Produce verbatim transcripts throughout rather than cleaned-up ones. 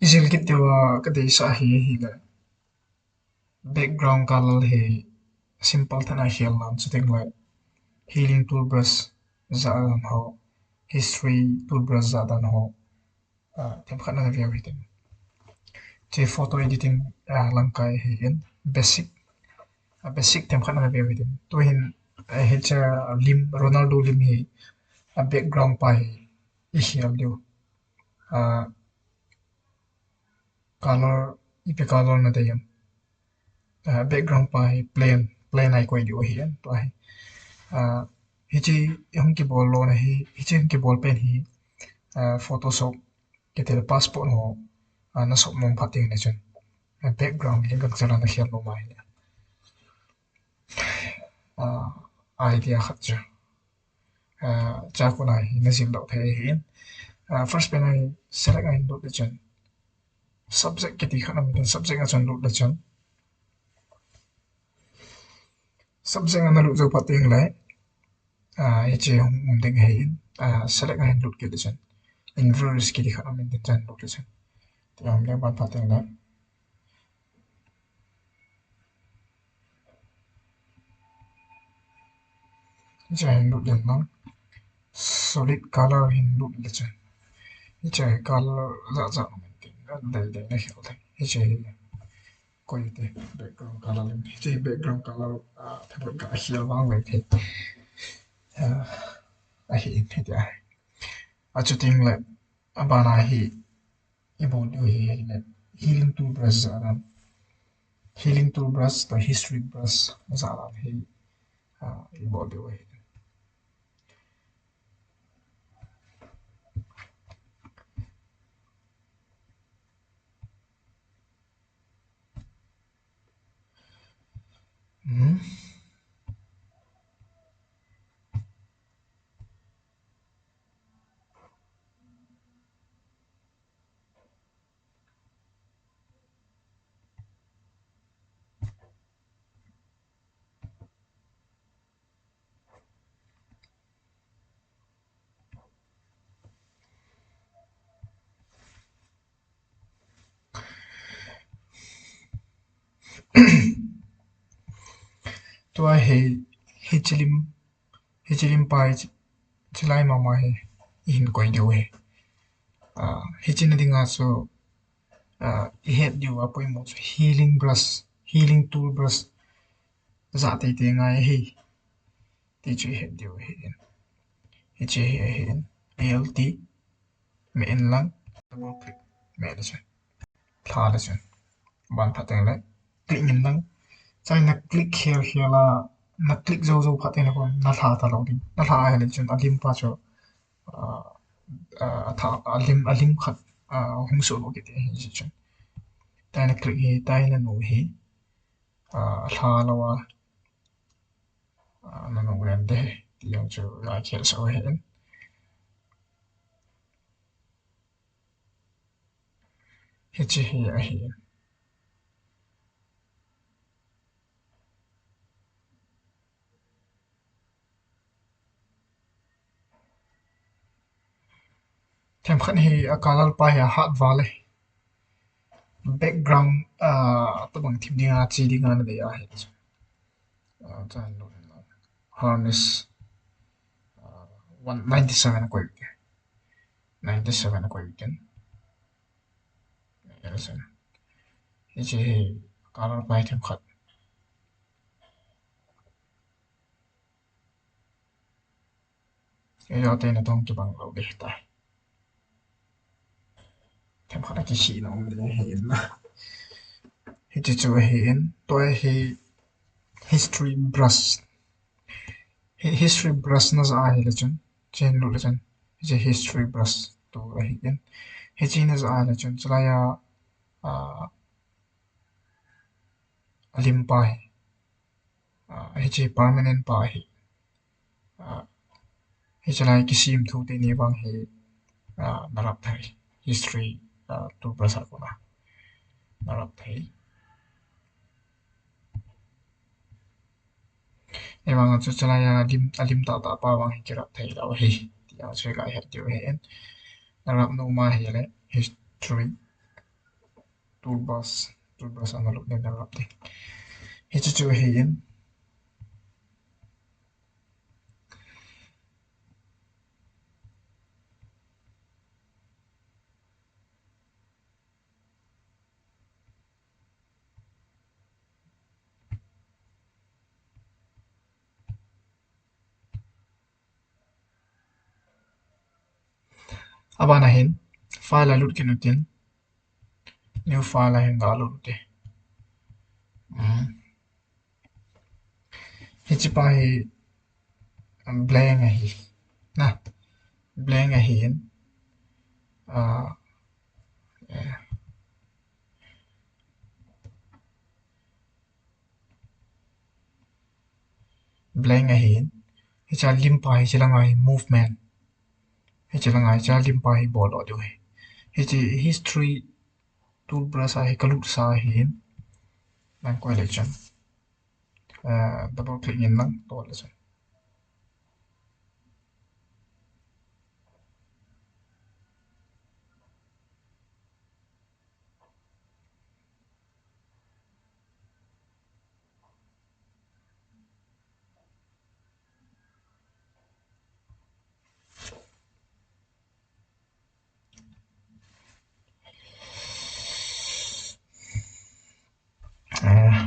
Jil kit diu a ka deisah hi, hi le background color hi simple tah a khel nan, chuteng le healing tool brush ja dan ho, history tool brush ja dan ho, ah, themkhat na veu hitin. Hiche photo editing, ah, lang kai hi in basic, ah, basic themkhat na veu hitin. Tuhin, ah, hiche lim, Ronaldo lim hi, ah, background pa hi i khel diu. Ah, color, ipi color na dei em. Ah, background pa hi plain, plain a i koi diu ahi em, tua hi. Ah, hiche i hung kibol lona hi, hiche hung kibol pen hi, ah, Photoshop, kiti le passport ho, ah, na sop nom phat teng le chun, ah, background hi gangchela na khel nom ahi. Ah, idea khat chu. Ah, chua kon a hi na jil doh thei ahi in. Ah, first pen a hi select a hin lut le chun, subject kiti khat na um in, subject a chun lut le chun, subject a na lut jou phat teng le, ah, hiche hung um ding ahi in, ah, select a hin lut kit le chun, inverse kiti khat na um in, chun lut le chun, ti a um ding ban phat teng le, hiche hin lut le lang, solid color hin lut le chun, hiche color ja ja um in, dei dei na khel thei. Hiche hi koi te, background color lim. Hiche background color, ah, phabut ka khel vang ve thei. Ah, ahi in hitia. Achuteng le, abana hi i bol diu hi, hi le healing tool brush ja dan. Healing tool brush toh history brush ja dan hi, ah, i bol diu hi. Hmm. Tua hi, hiche lim, hiche lim pa hi, chulai mama hi i hin koi diu hi. Ah, hiche na dinga chu, ah, i het diu a poimo chu healing brush, healing tool brush ja teitei ngai hi. Ti chu i het diu hi in. Hiche hi ahi in. Alt. Me in lang. Double click. Me le chun. Lha le chun. Ban phat teng le. Click in lang. Chai na click khel khel a. Na click jou jou phat teng le kon. Na lha ta lou ding. Na lha a le chun. A lim pa chu. Ah, ah, a tha, a lim, a lim khat. Ah, hung so lo kiti hi chun. Tai na click hi, tai na nu hi. Ah, lha lou a. Ah, na nu len de. Ti jong chu, la khel so he in. Hiche hi ahi. Themkhat hi a color pa hi a hat val e. Background, ah, tobang thim dinga, che dinga na dei ahi. Ah, chan lo, hardness, ah, one ninety-seven a koi u te. Ninety-seven a koi u ten. Yes, sir. Hiche hi color pa hi themkhat. Hiche te na tong kibang lou ding tai. Themkhat a kisih na um ding ahi in. Hiche chu ahi in, tua hi history brush. Hi-, history brush na ja ahi le chun, chen lut le chun, hiche history brush tu ahi in. Hiche na ja ahi le chun, chulai a, ah, a lim pa hi. Ah, hiche permanent pa hi. Ah, hiche lai kisem thu teni vang hi, ah, na rap thei. History, ah, tu prasa kona. Na rap thei. Ahivang chu chulai a lim, a lim tah tah pa vang hi kirap thei lou hi. Tia chu ka het diu ahi in. Na rap nom ahi le history. Toolbars, toolbars ana lut nin nalap ding. Hiche chu ahin. Abana hin file a lut kit utin, new file a hin galut ute. Hmm. Hiche pa hi, um, blank ahi. Na, blank ahin. Ah, yeah. Blank ahin. Hiche a lim pa hi, hiche langa hi movement. Hiche langa hi, hiche a lim pa hi bol doh diu ahi. Hiche history toolbars a hi kalut sa ahin. Nang koi le chun. Ah, double click in lang, tol le chun. Eh.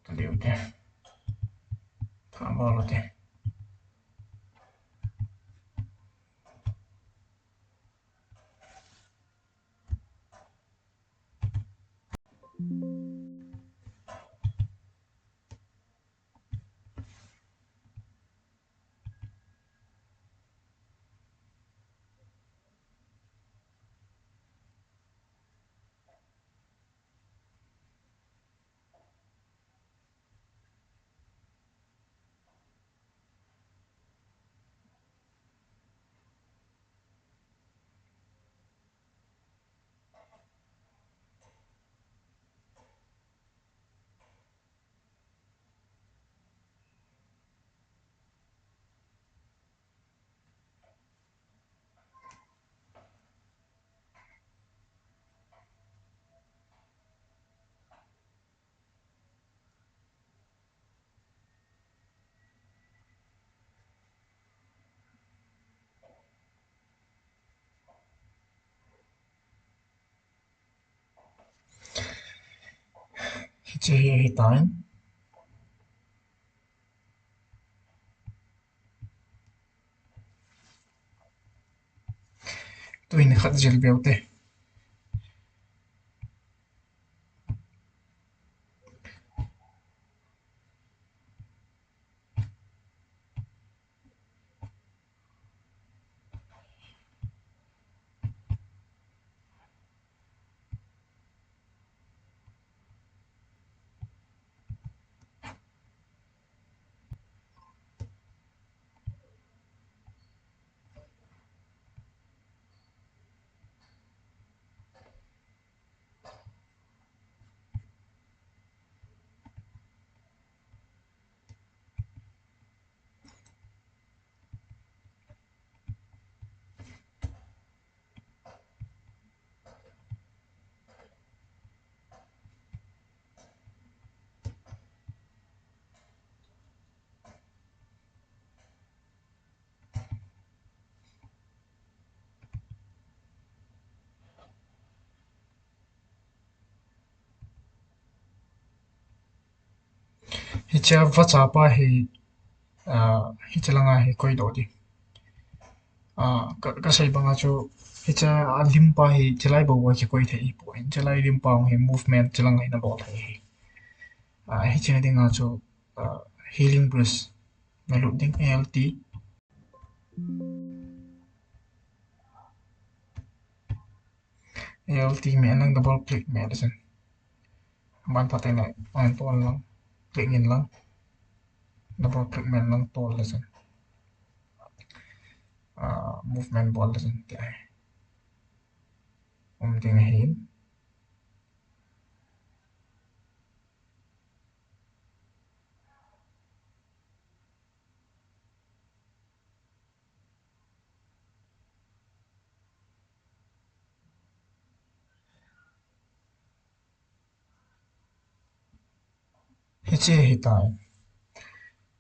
Taliu te. Tha bol te. Hiche hi ahitan. Tuin khat jil beu te. Hiche a vacha pa hi, ah, hiche langa hi koi doh ding. Ah, ka, kasei banga chu, hiche a lim pa hi, hiche lai bou a kikoi thei hi poi. Hiche lai lim pa hi movement hiche langa hi nabol thei hi. Ah, hiche na dinga chu, ah, healing brush nalut ding, A L T. A L T meh lang, double click meh le chun. Ban phat teng le, an tol lang, click in lang. Double click meh lang, tol le chun. Ah, movement bol le chun, tia. Um ding ahin. Hiche hi tai.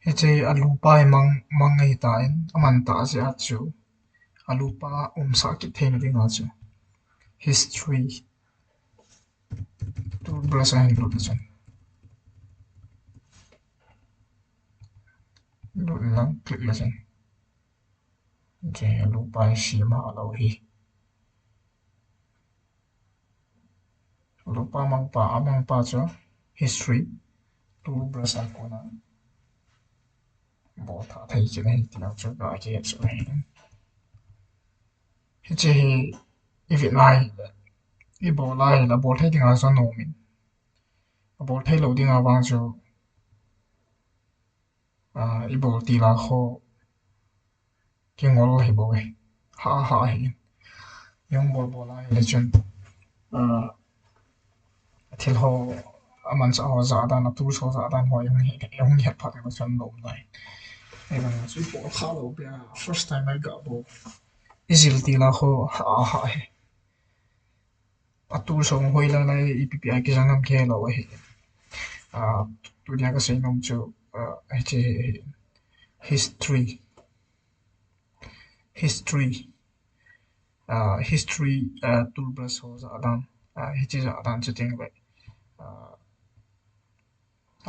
Hiche a lupa hi mang, mang hi tai. Aman tah jeh a chu. A lupa umsah kit theina dinga chu. History. Tool brush a hin lut le chun. Lut lang click le chun. Hiche a lupa hi sem a lo hi. Lupa mangpa, a mangpa chu history tool brush a kona bol tha thei kit ahi ti chu ka kihet chu ahi. Hiche hi i vet lai, i bol lai la bol thei dinga chu nom in. A bol thei lou dinga vang chu, ah, i bol til a kho kingol hi bou e. Ha, ha hi. Jong bol bol a hile chun, ah, a thil ho, a manchah ho jah dan, a tools ho jah dan ho jong hi, jong het phat le chun nom lai. Ahivang chu i bol kha lou pia, first time i ga bol. I jil til a kho, ha, ha hi. A tools ho hoi lang lai ipi pi a kijang ham kihe lou ahi. Ah, tunia ka sei nom chu, ah, hiche hi, history. History. Ah, history, ah, tool brush ho jah dan. Ah, hiche jah dan chu ting ve. Ah,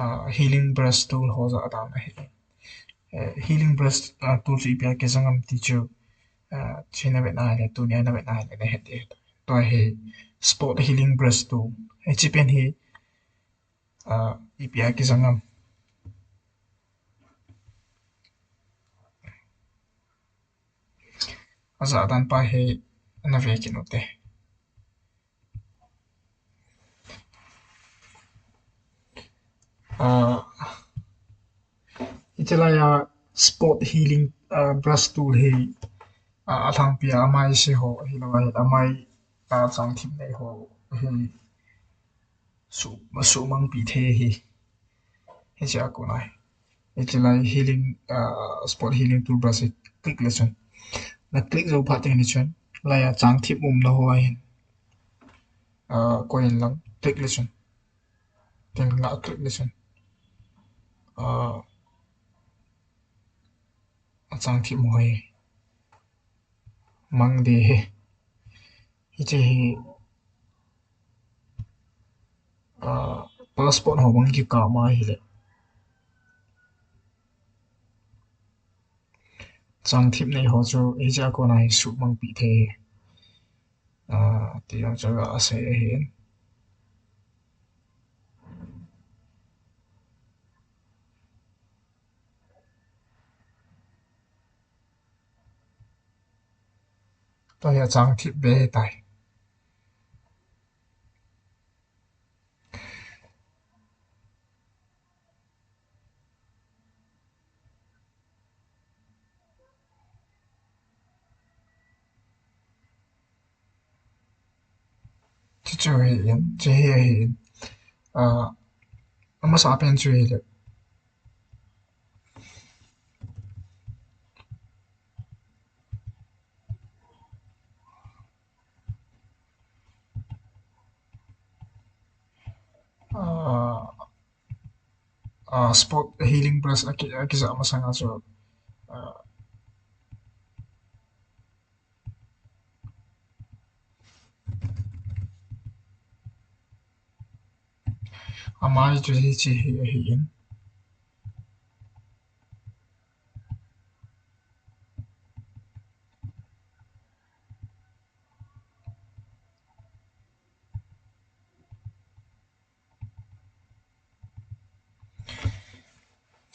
ah, healing brush tool ho jah dan ahi. Eh, healing brush, ah, tool chu ipi a kijang ham ti chu, ah, hiche na vet na hile, tunia na vet na hile, na het ding. Tua hi spot healing brush tool. Hiche pen hi, ah, ipi a kijang ham. A jah dan pa hi na ve kit u te. Ah, hiche lai a spot healing, ah, brush tool hi, ah, a lhangpi a amai se ho, hilou a, amai, ah, chang thip nei ho hi su, sumang pi thei hi. Hiche a kona hi. Hiche lai healing, ah, spot healing tool brush hi click le chun. Na click jou phat teng le chun. Lai a chang thip umna ho ahin. Ah, koi in lang click le chun. Teng la click le chun. Ah, a chang thip mo hi. Mang ding hi. Hiche hi, ah, passport ho bang kikap ma hile. Chang thip nei ho chu hiche a kona hi sumang pi thei. Ah, ti jong chu asei ahin. Tua hi a chang thip be hi tai. Chu chu hi in, chu hi hi in. Ah, amasa pen chu hi le. Ah, ah, spot healing brush aki, akija masanga chu, ah, amai chu hiche hi ahin.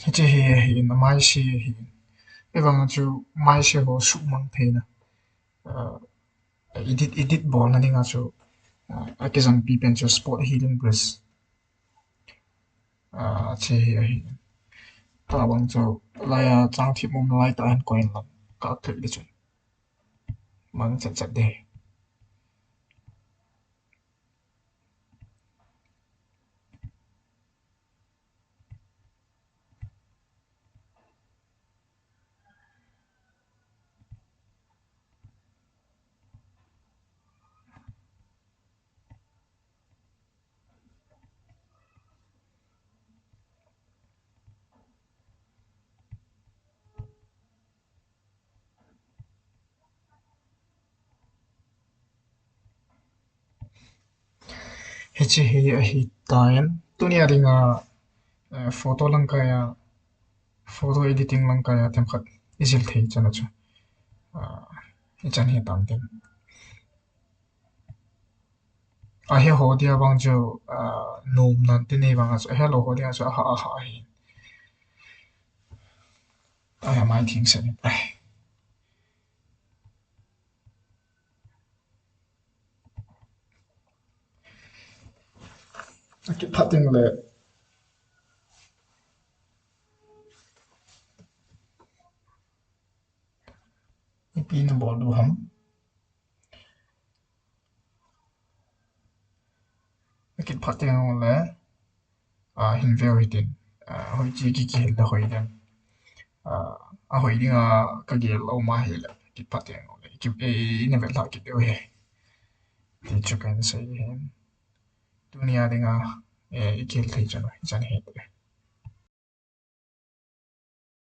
Hiche hi, hi in, amai se hi in. Hivang chu mai se ho sumang theina. Ah, edit, edit bolna dinga chu, ah, akijangpi pen chu spot healing brush. Ah, hiche hi ahi. Tabang chu, lai a chang thip mum lai tah hin koi in lang ka click ding chun. Mang chat chat ding. Hiche hi ahi tan. Tunia dinga, eh, photo lang kaiya, photo editing lang kaiya themkhat ijil thei chan a chu. Ah, ichan hi tam tin. Ahe ho dia vang chu, ah, nom nan tin nei vang a chu, ahe lou ho dia chu, aha, aha hi. Ahe mai thing se ni. Akiphat teng le. Ipi na bol diu ham. Akiphat teng le. Ah, hin veu hitin. Ah, hoiche kikihil le hoi dem. Ah, ahoi dinga kagel lou ma hile. Kiphat teng le. Ki, eh, ina vet lha kit diu hi. Ti chu kahin sei hin. Tunia dinga, eh, ikihil thei chan, chan hi.